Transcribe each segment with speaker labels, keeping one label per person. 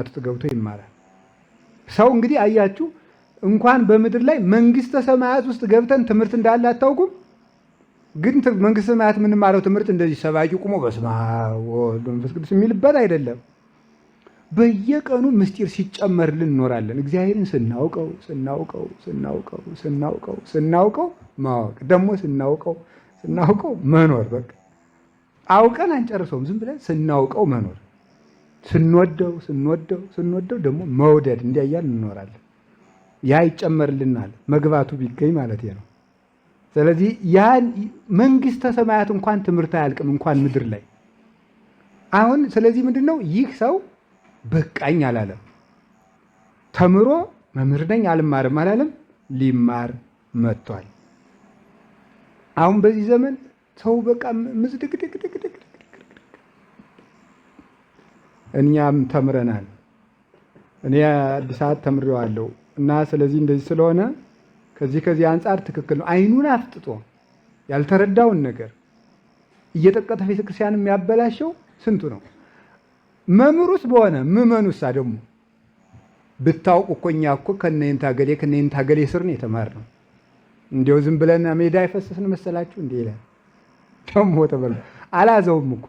Speaker 1: ሰማያት ውስጥ ገብቶ ይማራል። ሰው እንግዲህ አያችሁ እንኳን በምድር ላይ መንግስተ ሰማያት ውስጥ ገብተን ትምህርት እንዳለ አታውቁም። ግን መንግስተ ሰማያት የምንማረው ትምህርት እንደዚህ ሰባኪ ቁሞ በስመ አብ ወወልድ ወመንፈስ ቅዱስ የሚልበት አይደለም። በየቀኑ ምስጢር ሲጨመርልን እንኖራለን። እግዚአብሔርን ስናውቀው ስናውቀው ስናውቀው ስናውቀው ስናውቀው ማወቅ ደግሞ ስናውቀው ስናውቀው መኖር። በቃ አውቀን አንጨርሰውም። ዝም ብለን ስናውቀው መኖር፣ ስንወደው ስንወደው ስንወደው ደግሞ መውደድ እንዲያያል እንኖራለን። ያ ይጨመርልናል መግባቱ ቢገኝ ማለት ነው። ስለዚህ ያን መንግስተ ሰማያት እንኳን ትምህርት አያልቅም እንኳን ምድር ላይ አሁን። ስለዚህ ምንድን ነው ይህ ሰው በቃኝ አላለም። ተምሮ መምህር ነኝ አልማርም አላለም። ሊማር መጥቷል። አሁን በዚህ ዘመን ሰው በቃ ምዝድቅድቅድቅድቅ። እኛም ተምረናል። እኔ አዲስ ሰዓት ተምሬዋለሁ እና ስለዚህ እንደዚህ ስለሆነ ከዚህ አንጻር ትክክል ነው። አይኑን አፍጥጦ ያልተረዳውን ነገር እየጠቀጠ ቤተክርስቲያን የሚያበላሸው ስንቱ ነው። መምህሩስ በሆነ ምዕመኑሳ ደግሞ ብታውቁ እኮ እኛ እኮ ከነይንታ ገሌ ከነይንታ ገሌ ስር ነው የተማርነው። እንዲያው ዝም ብለን ሜዳ የፈሰስን መሰላችሁ እንዴ ይላል። ደግሞ ተበል አላዘውም እኮ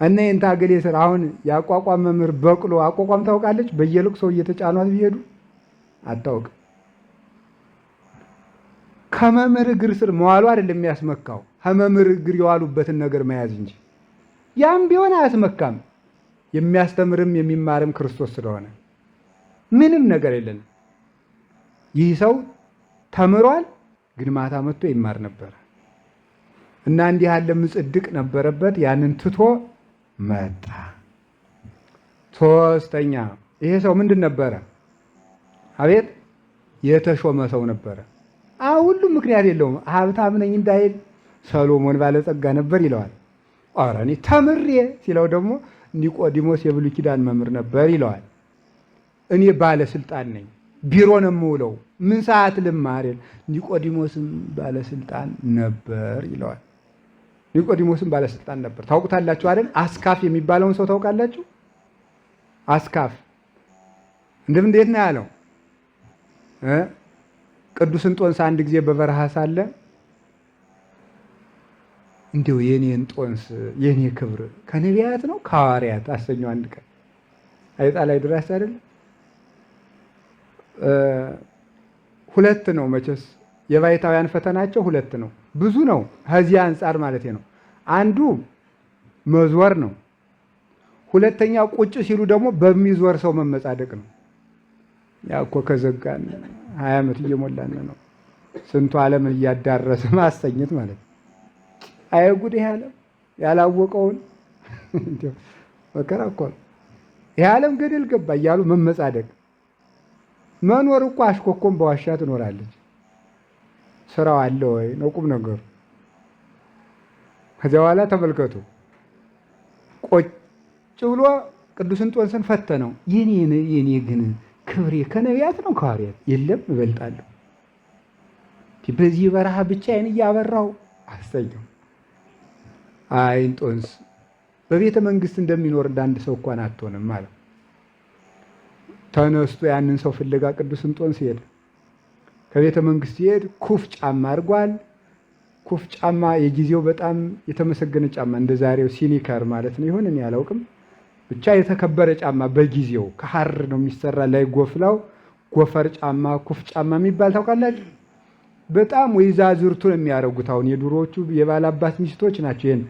Speaker 1: እነ የንታ ገሌ ስር። አሁን የአቋቋም መምህር በቅሎ አቋቋም ታውቃለች። በየልቅሶ እየተጫኗት ቢሄዱ አታውቅም። ከመምህር እግር ስር መዋሉ አይደለም የሚያስመካው፣ ከመምህር እግር የዋሉበትን ነገር መያዝ እንጂ። ያም ቢሆን አያስመካም። የሚያስተምርም የሚማርም ክርስቶስ ስለሆነ ምንም ነገር የለንም። ይህ ሰው ተምሯል፣ ግን ማታ መጥቶ ይማር ነበር እና እንዲህ ያለ ምጽድቅ ነበረበት። ያንን ትቶ መጣ። ሶስተኛ ይሄ ሰው ምንድን ነበረ? አቤት የተሾመ ሰው ነበረ። ሁሉም ምክንያት የለውም። ሀብታም ነኝ እንዳይል ሰሎሞን ባለጸጋ ነበር ይለዋል። ኧረ እኔ ተምሬ ሲለው ደግሞ ኒቆዲሞስ የብሉይ ኪዳን መምህር ነበር ይለዋል። እኔ ባለስልጣን ነኝ፣ ቢሮ ነው የምውለው፣ ምን ሰዓት ልማር? ኒቆዲሞስም ባለስልጣን ነበር ይለዋል። ኒቆዲሞስም ባለስልጣን ነበር። ታውቁታላችሁ አይደል? አስካፍ የሚባለውን ሰው ታውቃላችሁ? አስካፍ እንዴት ነው ያለው? ቅዱስ እንጦንስ አንድ ጊዜ በበረሃ ሳለ እንዲሁ የኔ እንጦንስ የኔ ክብር ከነቢያት ነው ከሐዋርያት አሰኘው። አንድ ቀን አይጣ ላይ ድረስ አይደል? ሁለት ነው መቼስ የባይታውያን ፈተናቸው ሁለት ነው። ብዙ ነው ከዚህ አንጻር ማለት ነው። አንዱ መዞር ነው። ሁለተኛ ቁጭ ሲሉ ደግሞ በሚዞር ሰው መመጻደቅ ነው። ያ እኮ ከዘጋን 20 ዓመት እየሞላን ነው። ስንቱ ዓለምን እያዳረሰ ማሰኘት ማለት ነው። አይ ጉድ! ይሄ ዓለም ያላወቀውን መከራ እኮ ነው። ይሄ ዓለም ገደል ገባ እያሉ መመጻደቅ። መኖር እኮ አሽኮኮም በዋሻ ትኖራለች። ስራው አለ ወይ ነው ቁም ነገሩ። ከዚያ በኋላ ተመልከቱ፣ ቆጭ ብሎ ቅዱስ እንጦንስን ፈተነው። የኔ ግን ክብሬ ከነቢያት ነው ከሐዋርያት? የለም እበልጣለሁ። በዚህ በረሃ ብቻዬን እያበራው አሰኘው። አይ እንጦንስ በቤተ መንግስት እንደሚኖር እንዳንድ ሰው እንኳን አትሆንም አለው። ተነስቶ ያንን ሰው ፍለጋ ቅዱስ እንጦንስ ሄደ። ከቤተ መንግስት ሲሄድ ኩፍ ጫማ አድርጓል። ኩፍ ጫማ የጊዜው በጣም የተመሰገነ ጫማ፣ እንደ ዛሬው sneaker ማለት ነው ይሆን እኔ አላውቅም። ብቻ የተከበረ ጫማ በጊዜው ከሐር ነው የሚሰራ፣ ላይ ጎፍላው ጎፈር ጫማ ኩፍ ጫማ የሚባል ታውቃላችሁ? በጣም ወይዛዝርቱ ነው የሚያደርጉት። አሁን የድሮዎቹ የባላባት ሚስቶች ናቸው ይሄን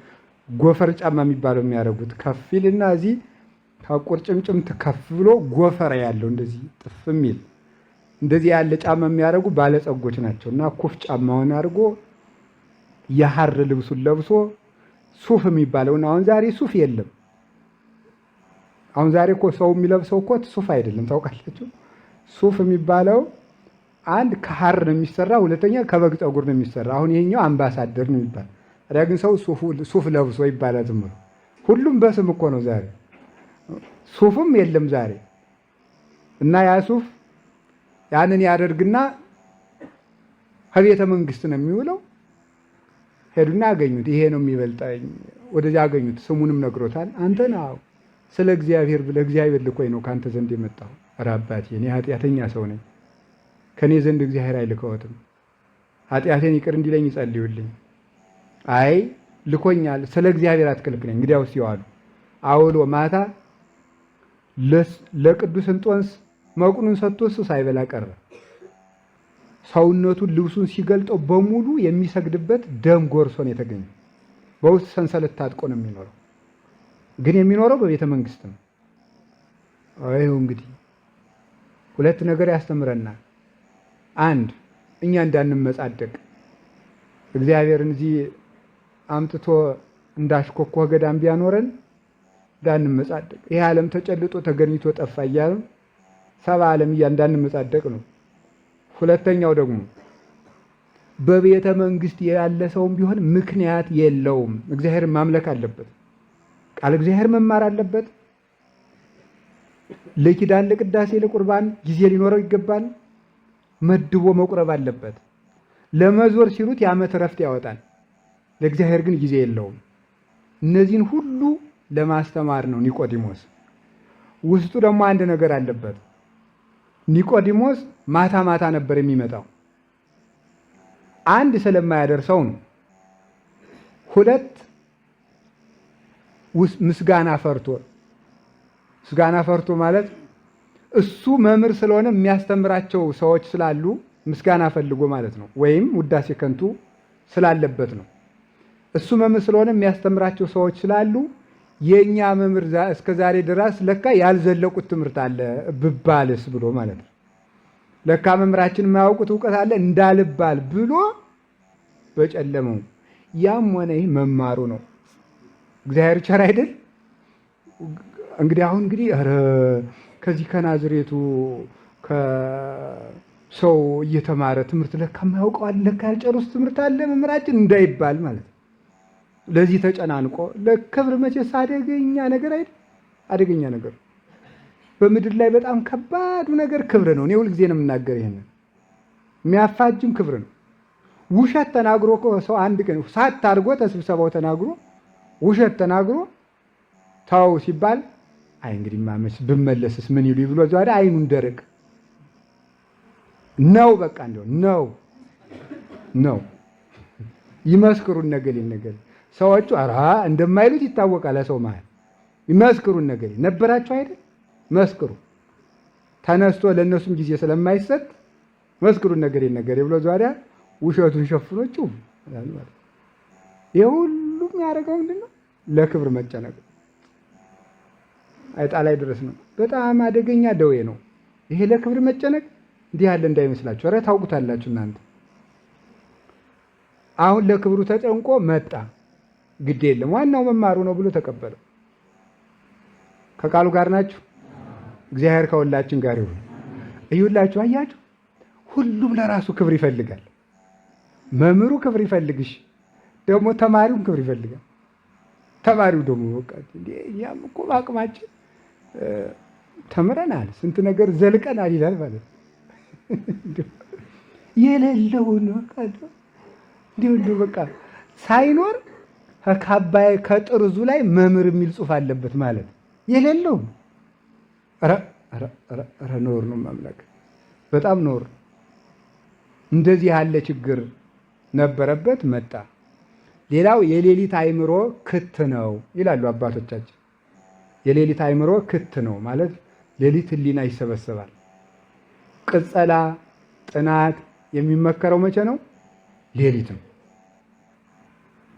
Speaker 1: ጎፈር ጫማ የሚባለው የሚያደርጉት። ከፊልና እዚህ ከቁርጭምጭምት ከፍ ብሎ ጎፈር ያለው እንደዚህ ጥፍ የሚል እንደዚህ ያለ ጫማ የሚያደርጉ ባለጸጎች ናቸው። እና ኩፍ ጫማውን አድርጎ የሐር ልብሱን ለብሶ ሱፍ የሚባለውን፣ አሁን ዛሬ ሱፍ የለም። አሁን ዛሬ እኮ ሰው የሚለብሰው ኮት ሱፍ አይደለም ታውቃላችሁ። ሱፍ የሚባለው አንድ ከሐር ነው የሚሰራ፣ ሁለተኛ ከበግ ፀጉር ነው የሚሰራ። አሁን ይሄኛው አምባሳደር ነው የሚባል። ታዲያ ግን ሰው ሱፍ ለብሶ ይባላል። ዝም ብሎ ሁሉም በስም እኮ ነው ዛሬ። ሱፍም የለም ዛሬ። እና ያ ሱፍ ያንን ያደርግና ከቤተ መንግስት ነው የሚውለው። ሄዱና አገኙት። ይሄ ነው የሚበልጠኝ። ወደዚያ አገኙት። ስሙንም ነግሮታል። አንተ ነው ስለ እግዚአብሔር ብለህ እግዚአብሔር ልኮኝ ነው ከአንተ ዘንድ የመጣሁ። ኧረ አባቴ እኔ ኃጢአተኛ ሰው ነኝ፣ ከእኔ ዘንድ እግዚአብሔር አይልከዎትም። ኃጢአቴን ይቅር እንዲለኝ ይጸልዩልኝ። አይ ልኮኛል፣ ስለ እግዚአብሔር አትከልክለኝ። እንግዲያውስ ይዋሉ አውሎ ማታ ለቅዱስ እንጦንስ መቁኑን ሰጥቶ እሱ ሳይበላ ቀረ። ሰውነቱን ልብሱን ሲገልጠው በሙሉ የሚሰግድበት ደም ጎርሶ ነው የተገኘ። በውስጥ ሰንሰለት ታጥቆ ነው የሚኖረው፣ ግን የሚኖረው በቤተ መንግስት ነው። ይኸው እንግዲህ ሁለት ነገር ያስተምረናል። አንድ እኛ እንዳንመጻደቅ እግዚአብሔርን እዚህ አምጥቶ እንዳሽኮኮ ገዳም ቢያኖረን እንዳንመጻደቅ፣ ይህ ዓለም ተጨልጦ ተገኝቶ ጠፋ እያልን ሰባ ዓለም እያ እንዳንመጻደቅ ነው። ሁለተኛው ደግሞ በቤተ መንግስት ያለ ሰውም ቢሆን ምክንያት የለውም። እግዚአብሔርን ማምለክ አለበት። ቃል እግዚአብሔር መማር አለበት። ለኪዳን፣ ለቅዳሴ፣ ለቁርባን ጊዜ ሊኖረው ይገባል። መድቦ መቁረብ አለበት። ለመዞር ሲሉት የዓመት እረፍት ያወጣል። ለእግዚአብሔር ግን ጊዜ የለውም። እነዚህን ሁሉ ለማስተማር ነው ኒቆዲሞስ። ውስጡ ደግሞ አንድ ነገር አለበት። ኒቆዲሞስ ማታ ማታ ነበር የሚመጣው። አንድ ስለማያደርሰው ነው። ሁለት ምስጋና ፈርቶ፣ ምስጋና ፈርቶ ማለት እሱ መምህር ስለሆነ የሚያስተምራቸው ሰዎች ስላሉ ምስጋና ፈልጎ ማለት ነው። ወይም ውዳሴ ከንቱ ስላለበት ነው። እሱ መምህር ስለሆነ የሚያስተምራቸው ሰዎች ስላሉ የእኛ መምህር እስከ ዛሬ ድረስ ለካ ያልዘለቁት ትምህርት አለ ብባልስ ብሎ ማለት ነው። ለካ መምህራችን የማያውቁት እውቀት አለ እንዳልባል ብሎ በጨለመው። ያም ሆነ ይህ መማሩ ነው። እግዚአብሔር ቸር አይደል? እንግዲህ አሁን እንግዲህ ኧረ ከዚህ ከናዝሬቱ ከሰው እየተማረ ትምህርት ለካ የማያውቀው አለ፣ ለካ ያልጨረሱት ትምህርት አለ መምህራችን እንዳይባል ማለት ነው። ለዚህ ተጨናንቆ ለክብር መቼስ አደገኛ ነገር አይደል? አደገኛ ነገር በምድር ላይ በጣም ከባዱ ነገር ክብር ነው። እኔ ሁልጊዜ ነው የምናገር ይሄንን። የሚያፋጅም ክብር ነው። ውሸት ተናግሮ እኮ ሰው አንድ ቀን ሳት አድርጎ ተስብሰባው ተናግሮ ውሸት ተናግሮ ተው ሲባል አይ እንግዲህ ማመስ ብመለስስ ምን ይሉ ብሎ ዛሬ አይኑን ደረቅ ነው። በቃ እንደው ነው ነው ይመስክሩን ነገሌ ነገሌ ሰዎቹ ኧረ እንደማይሉት ይታወቃል። ሰው መሀል ይመስክሩን ነገሌ ነበራቸው አይደል? መስክሩ ተነስቶ ለእነሱም ጊዜ ስለማይሰጥ መስክሩን ነገሌ ነገሌ ብሎ ዛሬ ውሸቱን ሸፍኖ ጭው ማለት ይሄ ሁሉም ያደረገው ምንድን ነው? ለክብር መጨነቅ አይጣ ላይ ድረስ ነው። በጣም አደገኛ ደዌ ነው ይሄ ለክብር መጨነቅ። እንዲህ ያለ እንዳይመስላችሁ። ኧረ ታውቁታላችሁ እናንተ። አሁን ለክብሩ ተጨንቆ መጣ። ግድ የለም ዋናው መማሩ ነው ብሎ ተቀበለው። ከቃሉ ጋር ናችሁ። እግዚአብሔር ከሁላችን ጋር ይሁን። እዩላችሁ፣ አያችሁ፣ ሁሉም ለራሱ ክብር ይፈልጋል። መምህሩ ክብር ይፈልግሽ፣ ደግሞ ተማሪውም ክብር ይፈልጋል። ተማሪው ደግሞ በቃ እኛም እኮ በአቅማችን ተምረናል፣ ስንት ነገር ዘልቀናል ይላል ማለት ነው። የሌለውን በቃ እንዲሁ እንዲሁ በቃ ሳይኖር ከካባዬ ከጥርዙ ላይ መምህር የሚል ጽሑፍ አለበት ማለት የሌለውን። ኧረ ኧረ ኧረ ነውር ነው ማምላክ፣ በጣም ነውር። እንደዚህ ያለ ችግር ነበረበት መጣ። ሌላው የሌሊት አእምሮ ክት ነው ይላሉ አባቶቻችን። የሌሊት አእምሮ ክት ነው ማለት ሌሊት ሕሊና ይሰበሰባል። ቅጸላ ጥናት የሚመከረው መቼ ነው? ሌሊት ነው።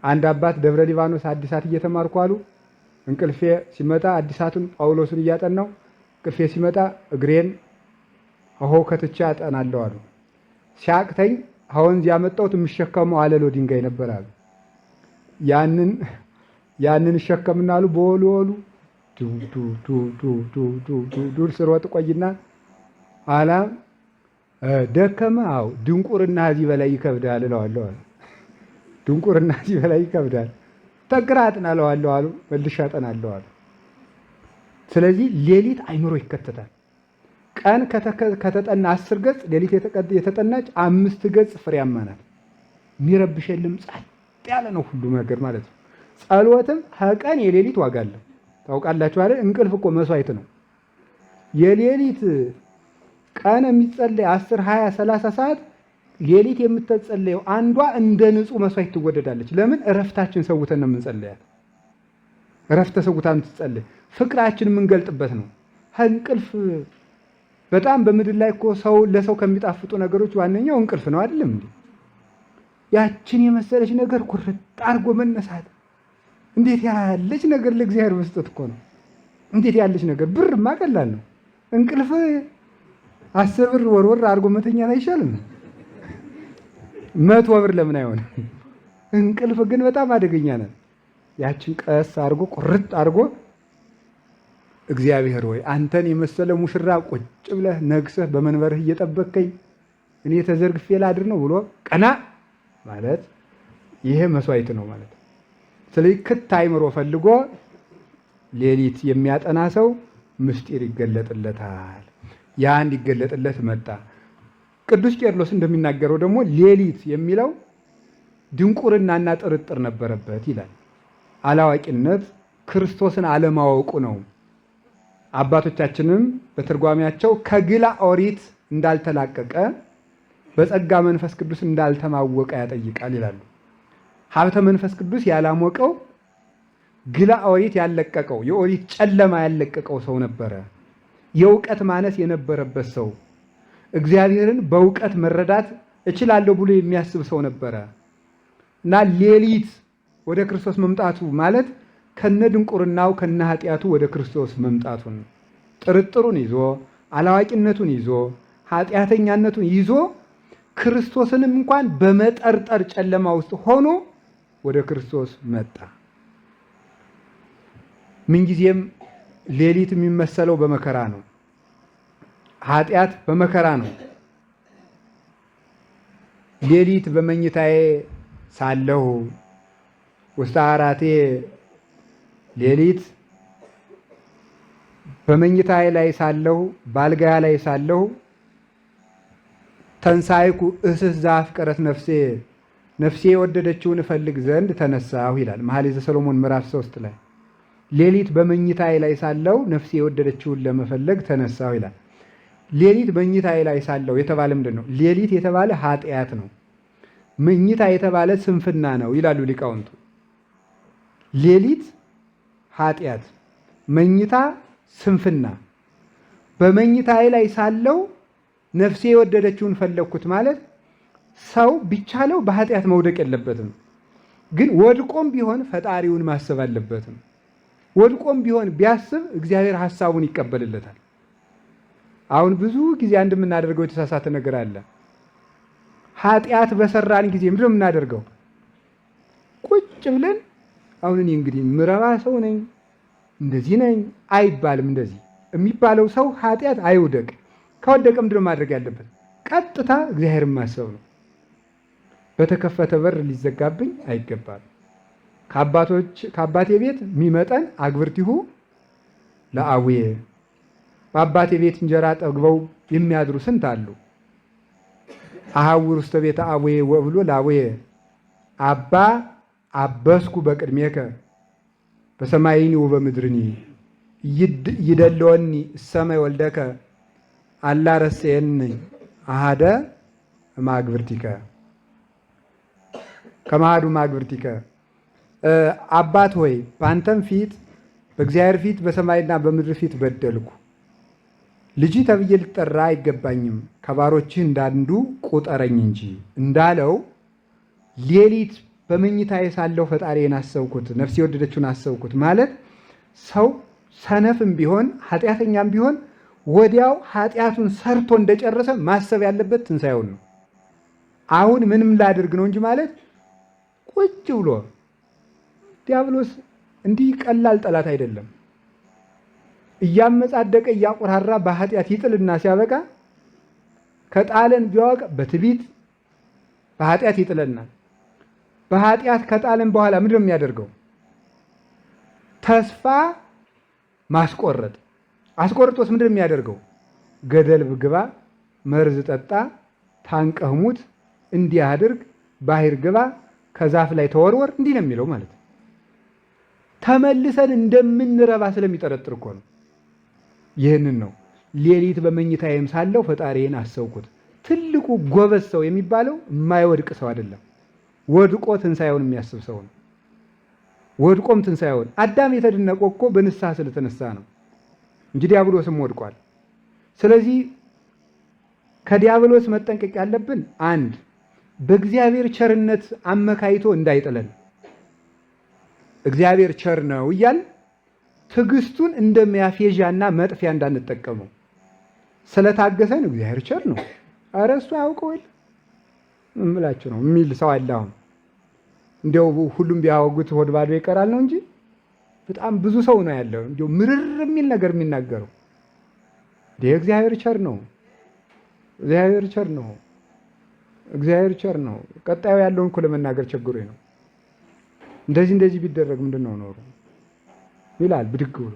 Speaker 1: አንድ አባት ደብረ ሊባኖስ አዲሳት እየተማርኩ አሉ። እንቅልፌ ሲመጣ አዲሳቱን ጳውሎስን እያጠናው እንቅልፌ ሲመጣ እግሬን ውሃው ከትቼ አጠናለሁ አሉ። ሲያቅተኝ ከወንዝ ያመጣሁት የምሸከመው አለሎ ድንጋይ ነበር አሉ። ያንን እሸከምና አሉ በወሉ ዱ ዱ ዱ ዱ ዱ ዱ ዱ ዱ ስሮጥ ቆይና ኋላ ደከመ። አዎ ድንቁርና እዚህ በላይ ይከብዳል እለዋለሁ አሉ። ድንቁርና እዚህ በላይ ይከብዳል፣ ጠንክራ አጥና እለዋለሁ አሉ። መልሼ አጠናለሁ አሉ። ስለዚህ ሌሊት አይምሮ ይከተታል። ቀን ከተጠና 10 ገጽ ሌሊት የተጠናች 5 ገጽ ፍሬያማ ናት። የሚረብሽ የለም፣ ጸጥ ያለ ነው ሁሉ ነገር ማለት ነው። ጸሎትም ከቀን የሌሊት ዋጋ አለው። ታውቃላችሁ አይደል? እንቅልፍ እኮ መስዋዕት ነው። የሌሊት ቀን የሚጸለይ 10፣ 20፣ 30 ሰዓት ሌሊት የምትጸለየው አንዷ እንደ ንጹህ መስዋዕት ትወደዳለች። ለምን? እረፍታችን ሰውተን ነው የምንጸለያት። እረፍት ተሰውታ የምትጸለይ ፍቅራችን የምንገልጥበት ነው። እንቅልፍ በጣም በምድር ላይ እኮ ሰው ለሰው ከሚጣፍጡ ነገሮች ዋነኛው እንቅልፍ ነው። አይደለም እንዴ? ያችን የመሰለች ነገር ኩርጥ አድርጎ መነሳት እንዴት ያለች ነገር ለእግዚአብሔር መስጠት እኮ ነው። እንዴት ያለች ነገር! ብርማ ቀላል ነው። እንቅልፍ 10 ብር ወርወር አድርጎ መተኛት አይሻልም? 100 ብር ለምን አይሆንም? እንቅልፍ ግን በጣም አደገኛ ነው። ያችን ቀስ አድርጎ ቁርጥ አድርጎ እግዚአብሔር ሆይ አንተን የመሰለ ሙሽራ ቁጭ ብለህ ነግሰህ በመንበርህ እየጠበቅከኝ እኔ ተዘርግፌ ላድር ነው ብሎ ቀና ማለት ይሄ መስዋዕት ነው ማለት ነው። ስለዚህ ክት አይምሮ ፈልጎ ሌሊት የሚያጠና ሰው ምስጢር ይገለጥለታል። ያ እንዲገለጥለት መጣ። ቅዱስ ቄርሎስ እንደሚናገረው ደግሞ ሌሊት የሚለው ድንቁርናና ጥርጥር ነበረበት ይላል። አላዋቂነት ክርስቶስን አለማወቁ ነው። አባቶቻችንም በትርጓሜያቸው ከግላ ኦሪት እንዳልተላቀቀ በጸጋ መንፈስ ቅዱስ እንዳልተማወቀ ያጠይቃል ይላሉ። ሀብተ መንፈስ ቅዱስ ያላሞቀው ግላ ኦሪት ያለቀቀው የኦሪት ጨለማ ያለቀቀው ሰው ነበረ። የእውቀት ማነስ የነበረበት ሰው፣ እግዚአብሔርን በእውቀት መረዳት እችላለሁ ብሎ የሚያስብ ሰው ነበረ እና ሌሊት ወደ ክርስቶስ መምጣቱ ማለት ከነ ድንቁርናው ከነ ኃጢአቱ ወደ ክርስቶስ መምጣቱን ጥርጥሩን ይዞ አላዋቂነቱን ይዞ ኃጢአተኛነቱን ይዞ ክርስቶስንም እንኳን በመጠርጠር ጨለማ ውስጥ ሆኖ ወደ ክርስቶስ መጣ። ምንጊዜም ሌሊት የሚመሰለው በመከራ ነው። ኃጢአት በመከራ ነው። ሌሊት በመኝታዬ ሳለሁ ውስተ አራቴ፣ ሌሊት በመኝታዬ ላይ ሳለሁ ባልጋያ ላይ ሳለሁ ተንሳይኩ እስስ ዘአፍቀረት ነፍሴ፣ ነፍሴ የወደደችውን እፈልግ ዘንድ ተነሳሁ ይላል መኃልየ ዘሰሎሞን ምዕራፍ 3 ላይ። ሌሊት በመኝታዬ ላይ ሳለሁ ነፍሴ የወደደችውን ለመፈለግ ተነሳሁ ይላል። ሌሊት መኝታዬ ላይ ሳለሁ የተባለ ምንድን ነው? ሌሊት የተባለ ኃጢአት ነው። መኝታ የተባለ ስንፍና ነው ይላሉ ሊቃውንቱ። ሌሊት ኃጢአት፣ መኝታ ስንፍና። በመኝታዬ ላይ ሳለሁ ነፍሴ የወደደችውን ፈለግኩት ማለት ሰው ቢቻለው በኃጢአት መውደቅ የለበትም። ግን ወድቆም ቢሆን ፈጣሪውን ማሰብ አለበትም። ወድቆም ቢሆን ቢያስብ እግዚአብሔር ሐሳቡን ይቀበልለታል። አሁን ብዙ ጊዜ አንድ የምናደርገው የተሳሳተ ነገር አለ። ኃጢአት በሰራን ጊዜ ምንድን ነው የምናደርገው? ቁጭ ብለን አሁን እኔ እንግዲህ ምረባ ሰው ነኝ፣ እንደዚህ ነኝ አይባልም። እንደዚህ የሚባለው ሰው ኃጢአት አይውደቅ። ከወደቀ ምንድን ነው ማድረግ ያለበት? ቀጥታ እግዚአብሔርን ማሰብ ነው። በተከፈተ በር ሊዘጋብኝ አይገባም። ከአባቴ ቤት የሚመጠን አግብርቲሁ ለአቡዬ፣ በአባቴ ቤት እንጀራ ጠግበው የሚያድሩ ስንት አሉ። አሐውር ውስተ ቤተ አቡዬ ወብሎ ለአቡዬ አባ አበስኩ በቅድሜከ በሰማይኒ ወበምድርኒ ይደለወኒ እሰማይ ወልደከ አላ ረሴኒ አሃደ ማግብርቲከ ከማሃዱ ማግብርቲከ። አባት ሆይ በአንተም ፊት በእግዚአብሔር ፊት በሰማይና በምድር ፊት በደልኩ። ልጅ ተብዬ ልጠራ አይገባኝም፣ ከባሮችህ እንዳንዱ ቁጠረኝ እንጂ እንዳለው ሌሊት በመኝታዬ ሳለሁ ፈጣሪዬን አሰብኩት፣ ነፍሴ የወደደችውን አሰብኩት ማለት ሰው ሰነፍም ቢሆን ኃጢአተኛም ቢሆን ወዲያው ኃጢአቱን ሰርቶ እንደጨረሰ ማሰብ ያለበት ትንሣኤውን ነው። አሁን ምንም ላድርግ ነው እንጂ ማለት ቁጭ ብሎ ዲያብሎስ እንዲህ ቀላል ጠላት አይደለም። እያመጻደቀ እያቆራራ በኃጢአት ይጥልና ሲያበቃ ከጣለን ቢያወቅ በትዕቢት በኃጢአት ይጥለናል። በኃጢአት ከጣለን በኋላ ምንድን ነው የሚያደርገው? ተስፋ ማስቆረጥ። አስቆርጦስ ምንድን ነው የሚያደርገው? ገደል ግባ፣ መርዝ ጠጣ፣ ታንቀህ ሙት፣ እንዲህ አድርግ፣ ባህር ግባ፣ ከዛፍ ላይ ተወርወር፣ እንዲህ ነው የሚለው ማለት ነው። ተመልሰን እንደምንረባ ስለሚጠረጥር እኮ ነው። ይህንን ነው ሌሊት በመኝታዬም ሳለሁ ፈጣሪዬን አሰብኩት። ትልቁ ጎበዝ ሰው የሚባለው የማይወድቅ ሰው አይደለም፣ ወድቆ ትንሣኤውን የሚያስብ ሰው ነው። ወድቆም ትንሣኤውን አዳም የተደነቀው እኮ በንስሐ ስለተነሳ ነው እንጂ ዲያብሎስም ወድቋል። ስለዚህ ከዲያብሎስ መጠንቀቅ ያለብን አንድ በእግዚአብሔር ቸርነት አመካይቶ እንዳይጥለን፣ እግዚአብሔር ቸር ነው እያል ትዕግስቱን እንደ ማፌዣና መጥፊያ እንዳንጠቀመው። ስለታገሰን እግዚአብሔር ቸር ነው፣ ኧረ እሱ አያውቀው የለ እምላችሁ ነው የሚል ሰው አለ። አሁን እንዲያው ሁሉም ቢያወጉት ሆድ ባዶ ይቀራል ነው እንጂ በጣም ብዙ ሰው ነው ያለው እንዲያው ምርር የሚል ነገር የሚናገረው። እግዚአብሔር ቸር ነው፣ እግዚአብሔር ቸር ነው፣ እግዚአብሔር ቸር ነው። ቀጣዩ ያለውን እኮ ለመናገር ቸግሮኝ ነው። እንደዚህ እንደዚህ ቢደረግ ምንድን ነው ኖሩ ይላል ብድግ ብሎ።